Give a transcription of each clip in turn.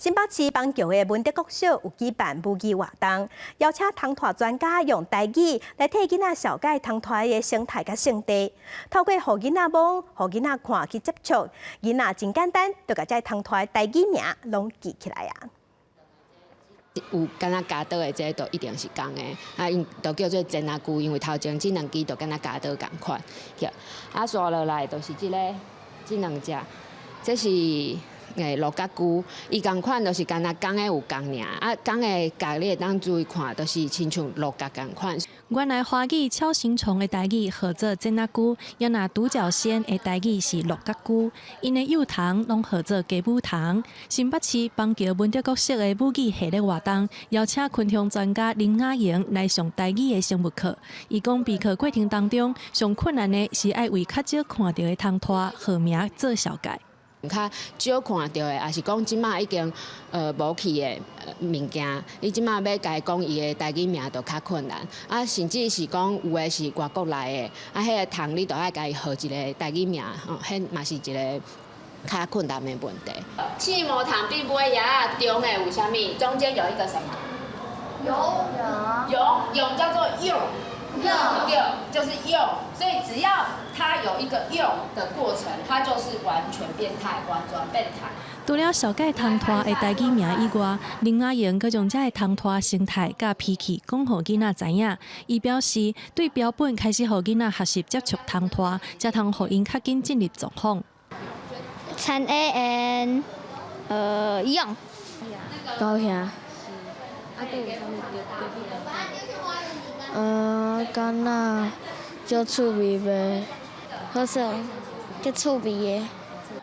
新北市板橋的文德國小有舉辦母語活動，邀請蟲豸專家用台語來替囡仔紹介蟲豸的生態佮性地，透過予囡仔摸、予囡仔看去接觸，囡仔真簡單就共這蟲豸的台語名攏記起來啊！有敢若鉸刀的，這都一定是公的，啊，𪜶就叫做剪仔龜，因為頭前這兩支就敢若鉸刀仝款。啊，紲落來就是這個，這兩隻，這是鹿角龜，伊仝款就是敢若公的有公爾，啊，公的角你會當注意看，就是親像鹿角仝款。原來華語鍬形蟲的台語號做剪仔龜，抑若獨角仙的台語是鹿角龜，𪜶的幼蟲攏號做雞母蟲。新北市板橋文德國小的母語系列活動，邀請昆蟲專家林雅瑩來上台語的生物課。伊講備課過程當中，上困難的是愛為較少看著的蟲豸號名做紹介。較少看著的，抑是講這馬已經無去的物件，你這馬欲共伊講伊的台語名就較困難。啊，甚至是講有的是外國來的，啊，彼個蟲你都愛共伊號一个台語名，吼，彼嘛是一个較困難的問題。刺毛蟲變尾仔中的有啥物？中間有一個什麼？蛹。蛹，蛹叫做蛹。蛹，對，就是蛹。所以只要它有一個蛹的過程，它就是完全變態，完全變態。除了紹介蟲豸的台語名以外，林雅瑩閣將這个蟲豸生態佮脾氣講予囡仔知影。伊表示，對標本開始予囡仔學習接觸蟲豸，才通予𪜶較緊進入狀況。田 A N 蛹。高興。敢若足趣味袂？好耍，足趣味的。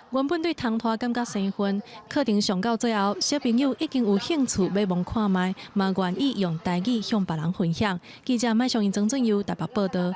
原本對蟲豸感覺生分，課程上到最後，小朋友已經有興趣欲摸看覓，嘛願意用台語向別人分享。記者麥尚英、曾俊佑台北報導。